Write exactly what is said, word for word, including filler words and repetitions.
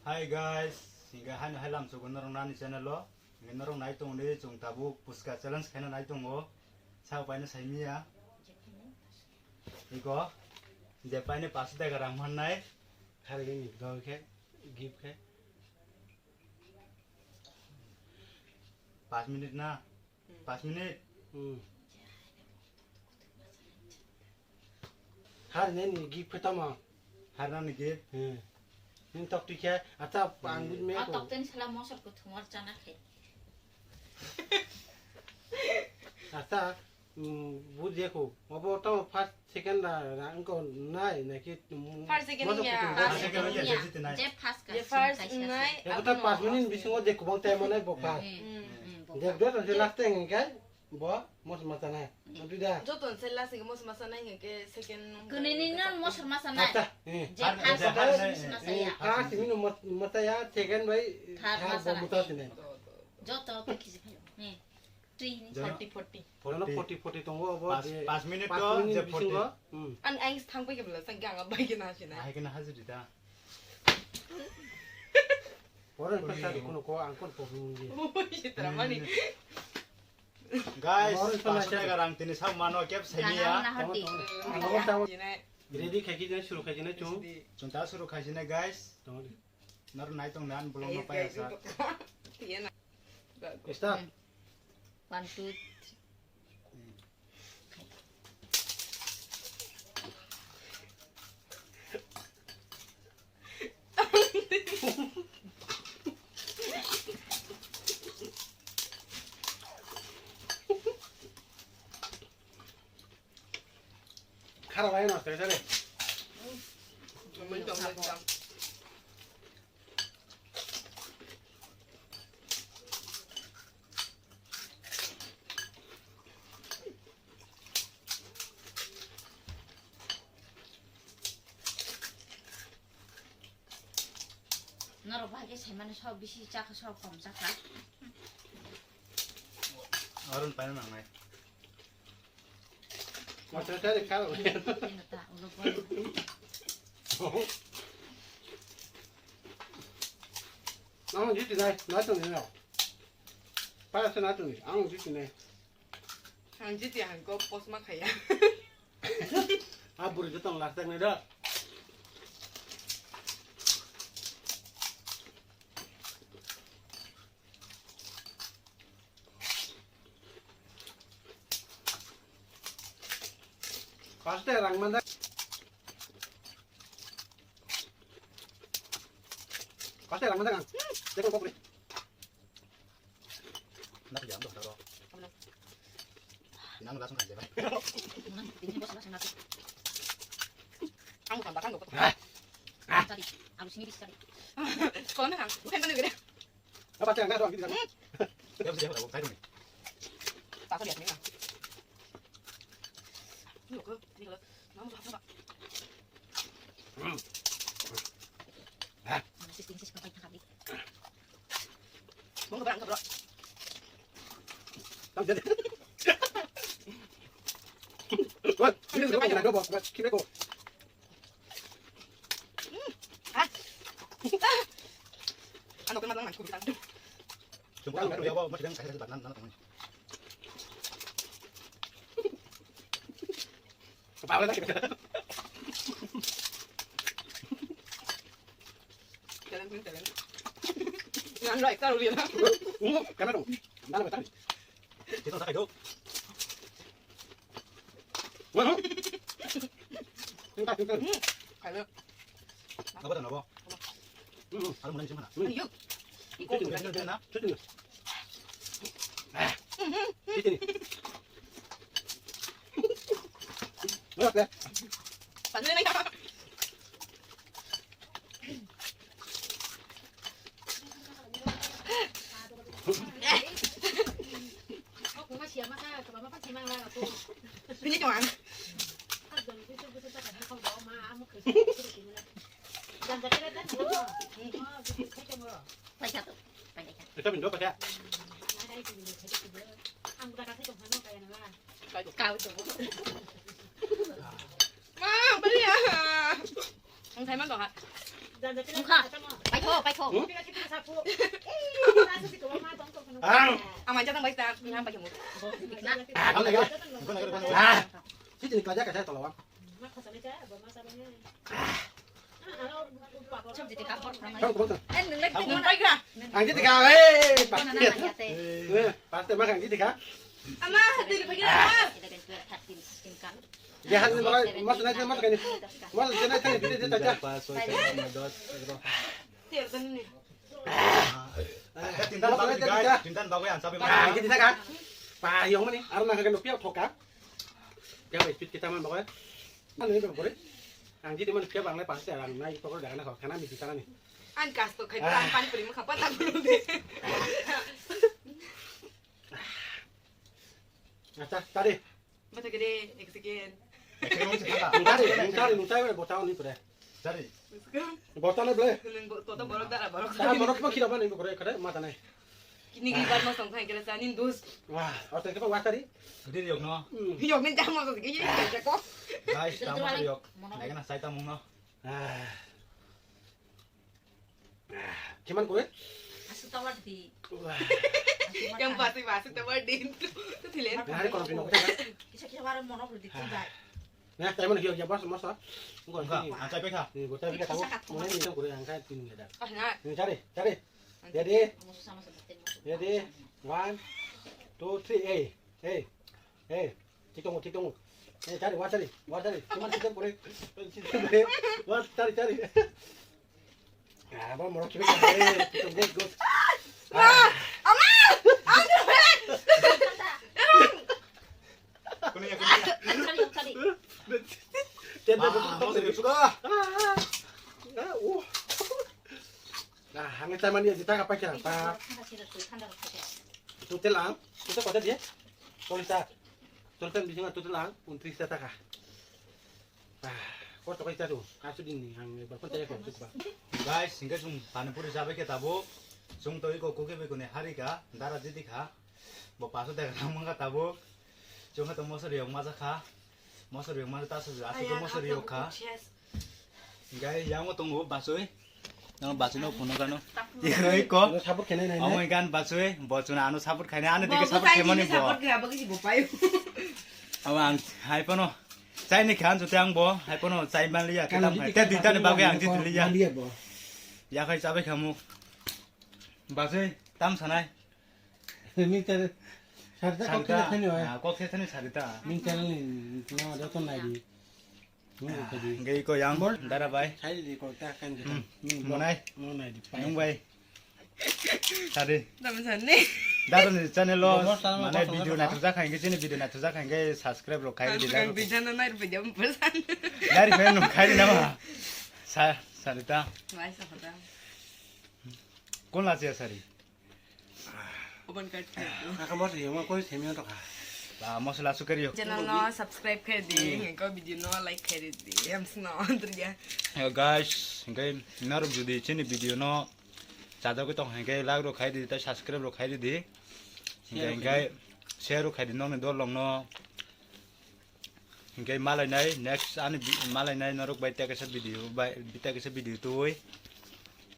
Hi guys, hingke haino hai lamsogo norok nani channel o. Hingke norok nai tongo de, chwng tabuk puska challenge khaina nai tongo. Sa upaino saimiya. Iko, je paine paso taka rang mannai. Hari ni dol khe, gift khe. Pas minute na? Pas minute? Hmm. Har nini gift khe tamo? Har nani gift? Hmm. Nini tok twi khe, acha, ang bujme ko. Tok teni sala mosor ko thumar chana khe. Acha, Hmm, bujiya ko. Obo tamo first, second da, da, wngkha nai, naki, hmm, first, second masa ya. Kutung first, second ya. Je first, je first nai, abo ta no pas minute bisingo je kubang time nai bo first. Hmm, hmm, hmm, bo je first. Dek do, je last time hingke, bo, mos masa nai. Hmm. Adu da. Joto se last hingke mos masa nai hingke second nung. Kuni ni non mos masa nai. Acha, eh. Je first, first mos masa ya. First, mino mos-, masa ya, second bai, third third masa bo nai. Muta sinai. Joto ke kisi phayo. Hmm. Twi hini. Jono forty, forty. Jono forty, forty tongo, obo pas, je pas minute pas to minute je bisingo, forty. Hmm. Ang, ang thang pai ke bela, sang ang bai ke na sina. Ai ke na hajri da. Oro pa sa kono ko ang kon problem ngi. Oi, sitra mani. Guys, oro pa sa paso taka rang tini sa mano kep saimiya. Gana na hati. Ang oro ta ready khai ki jai suru khai jai chung. Chung ta suru khai jai guys. Tong. Nor nai tong nan bolong no paya sa. Start. One, two, three. Khara lai no sere sere. Norok bahai khe saimani sok bisi chakha, sok kom chakha. Arun paina nangnai. Masa tadi kau. Ini tak, udah boleh. Ang jiti nai, nai tong ni nai. Para sa nai tong ni, ang jiti nai. Ang jiti ang ko post ma khaya. A buri jotong last time ni da. Paste rang manda. Paste rang manda kan. Dekho kokri. Nasi jam dong taro. Nang langsung aja, Bang. Ini bos langsung nasi. Ang tambah kan, Bang. Tadi, aku sini bisa tadi. Kau nak, bukan mana gede. Apa sih yang nggak doang gitu kan? Ya, bisa, ya, udah, saya dulu. Tak usah lihat, ini, Bang. Ini loh, ini loh. Kamu tuh apa, Pak? Sisting sih pakai tangkap nih. Mau ngebrang, ngebrang. Kamu jadi. Wah, ini loh, ini loh, bos, bos, kira kok. Hmm. Ah. Ano ko na lang ko bitang. Sumbu ang ya ba mo sidang sa sa nan nan. Kepala lagi. Jalan pun jalan. Yang right kalau dia. Ungu, karena dong. Mana betul? Kita tak hidup. Mana? Kita kita. Hmm. Kalau. Apa dah nabo? Hmm. Kalau mana sih mana? Ayo. Itu juga. Itu juga. Itu nih. Mana ya? Paano na yan? Hindi ko man. Ito, pindo pa siya. Kau itu. Ma, beri ya. Ang tayo man to ha. Wngkha. Paitho, paitho. Hmm? Ang. Ang mai jatang bai ta, ang bai mo. Ah, ang lagi. Ah, sini ni kaja kaja tolawang. Bang, bang. Eh, nung lagi. Ang jiti ka, eh, eh, pasti mah ang jiti ka. Ama, hati ni pagi ama. Dia hati ni makan, mas naik mas kani. Mas naik tadi dia dia tadi. Tiar kan ni. Tintan bagai, tintan bagai ang sabi. Ang jiti ka. Pa, yang mana ni? Arna ka kan piak thoka. Piak speed kita man bagai. Ano ni bagai. Ang jiti man piak bang le pasti ang nai pokor daga na kho khana mi jita ni. An kas to khai pan pan puri ma khapa ta bulu de. Acha, tadi. Mata gede, ek second. Nungtari, nungtari, nungtari, botao ni pura. Jari. Botao ni ble. Nung bo-, toto borok dara borok. Dara borok pa kira ba ni pura kare mata nai. Kini ki bar mo song khai kira sa nin dus. Wah, ote ke pa watari. Diri yok no. Hmm. Yok nin jamo to ki ye ko. Guys, tamo yok. Naga na sai tamo no. Ah. Kiman kore? Asu tawar di. Wah. Yang pasti masuk tawar di itu. Itu dilihat. Nah, hari kono pino. Kisa kisa baru mono beli di tiba. Nah, tayo mo na hiyo, ya, boss, boss, ah. Enggak, enggak. Ang chai pekha. Ni go chai pekha tamo. Mo ni tong kore ang kai tin ya da. Ah, na. Ni chari, chari. Ready? Ready? One, two, three, hey, hey, hey. Thik tongo, thik tongo. Eh, chari, wa chari, wa chari. Kiman thik tongo kore. Wa chari, chari. Ah, ba morok kibe kare. Thik tongo, good, good. Ah. Ama! Ano ba? Kuno ya, kuno ya. Chari, chari. Tenda ba, betul, mau betul. Suka. Ah, ah, ah, uh. Nah, ang chai mani jita ka paikha, ta. Total ang, total kota dia? Total ta. Total bisingo total ang untris ta taka. Ah, kota kai ta tu. Asu din ni ang ba kota ya kota ba. Guys, hingke chwng pani puri chabai khe tabuk. Chwng to iko kuke bai kuni hari ka, dara jiti kha. Bo pasu de rang mangka tabuk. Chwng to mosori yok maja kha. Mosori yok maja ta su asu mosori yok kha. Gai yango tongo basui. Nang basui no phone kano. Iko. Ano support khenai nai. Amo gan basui, bosuna ano support khainai, ano dike support khaimani bo. Support khe abo kisi bo payo. Abo ang hai pono. Chai ni khan jote ang bo, hai pono chai man liya, te tam hai. Te duita ni bagwi ang jit liya. Ya khai chabai khamu. Basui, tam sanai. Minter sarita kok thani oi. Ah, kok thani sarita. Minter ni no joto nai di. Hingke iko yang dara bai. Sai di kok ta kan jeta. Hmm, monai. Monai di pai. Nung bai. Sadi. Dara ni channel lo mane video na tuja khainge chini video na tuja khainge subscribe rok khai di like. Video na nai video pesan. Dari pen khai di nama. Sa sarita. Mai sa kota. Kon la sia sari. Open card khe. Kaka mosla yoma koi themya to kha. Ba mosla sukari yo. Channel no subscribe khe di, ko video no like khe di, em sno antriya. Yo guys, hingke norok jodi chini video no chajagwi tong hingke like rok khai di, tai subscribe rok khai di. Hingke share rok khai di nokni dol rok no. Hingke malainai next ani bi-, malainai norok bai tei kaisa video bai, tei kaisa video twi.